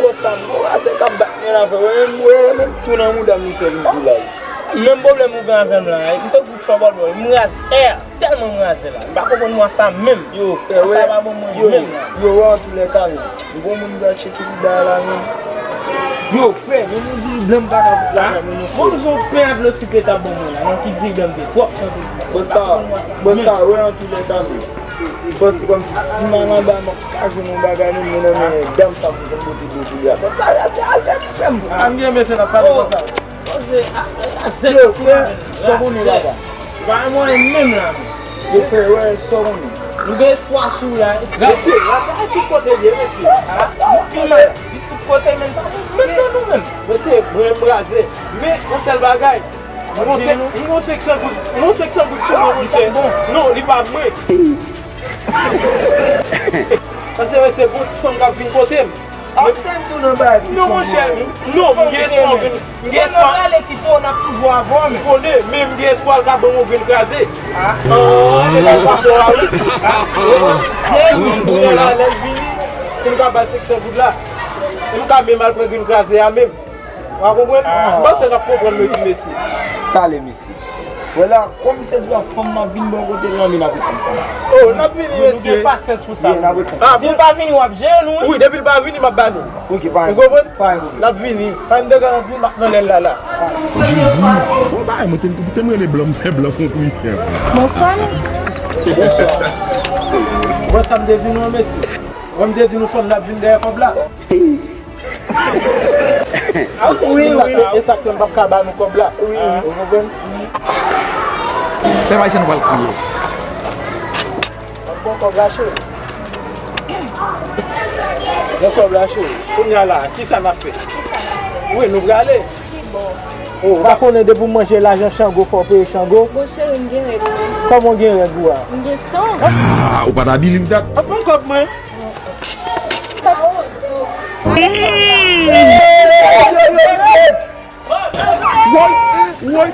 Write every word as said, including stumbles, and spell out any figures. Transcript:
Bon, sa m bon, a se k ap bat mwen la, frè. Wè, menm, wè, menm tou nan mouda m li fè vin pi laj. Menm pwoblèm ou gen avè m la, m te gout chòbòl, bò, m raze, tèlman m raze la. M pa konprann mwa sa menm. Yo, frè, wè. Sa pa bon mwen menm la. Yo, wè, antoulèka, menm. M gon moun ki al tcheke mouda la, menm. Yo, frè, menm yon diri blan m pa ka fout lakay mwen, non, frè. Bon, m gon pen a dlo sikrèt ap ban mwen la, non, ki diri blan m te twòp, tanpri. Bon, sa, bon, sa, wè, antoulèka, menm. M panse kòmsi si m al anba, m ap ka jwenn yon bagay menm, men nan men dam sa pou m konn pote dlo pou li a. Bon, sa la, se al tèt frè m. A, m gen mesye n ap pale konsa. Yo, frè, sa w konnen papa? Pa mwen menm la, men. Yo, frè, wè, sa w konnen? Nou gen espwa sou la. Mesye, la se tout kote l ye, mesye. Li tout kote, men pa menm nan nou menm. Mesye, mwen m raze. Men, yon sèl bagay. M gon senk, m gon senk san goud, m gon senk san goud sou mwen, monchè. Non, li pa mwen. Paske, mesye, gon ti fanm k ap vin kote m. Ap sèn tou nan bagay. Non, monchè, non, m gen espwa, m gen, m gen espwa. Lè w prale kite w, n ap toujou avè w, men. M konnen, men m gen espwa l ka ban m yon grenn kraze. Ah. Ah, e pa fò a, wi. Ah, wi. Lè l vini, pou m ka ba l senk san goud la. M ka menm al pran grenn kraze a menm. W a konprann? Ah. M panse n ap konprann, mwen di mesye. Talè, mesye. Wè la, kòm se di w ap fanm nan vin bò kote l nan, men n ap reponn fanm. Oh, n ap vini, mesye. Nou gen pasyans pou sa. Yeah, n ap reponn. Ah, si l pa vini, w ap jere nou, wi. Wi, depi l pa vini, m ap ba nou. Ok, pa gen pwoblèm. Ou konprann? Pa gen pwoblèm. N ap vini. Pa n de garanti, m ap nan lèl la, la. Jezi. Fò w bay mwen, te m rele blan, m fè blan fon kwi. Bonswa. Bonswa. Wè sa m te di nou, mesye. Wè m te di nou fanm n ap vin dèyè kòb la. Wi, wi. E sa k fè m p ap ka ba nou kòb la. Wi, wi. Ou konprann? Pèp ayisyen nou pral kriye. Mwen pran kòb la, cheri. Mwen kòb la, cheri. Kounye a la, kisa n ap fè? Kisa n ap fè? Wi, nou prale. Ki bò? Oh, ou pa konnen depi w manje lajan Chango, fò w peye Chango? Bon, cheri, m gen règ mwen. Kòman w gen règ ou a? M gen san. Ah, ou pa ta believe that? Ap pran kòb mwen. Sa wozo. Woy, woy.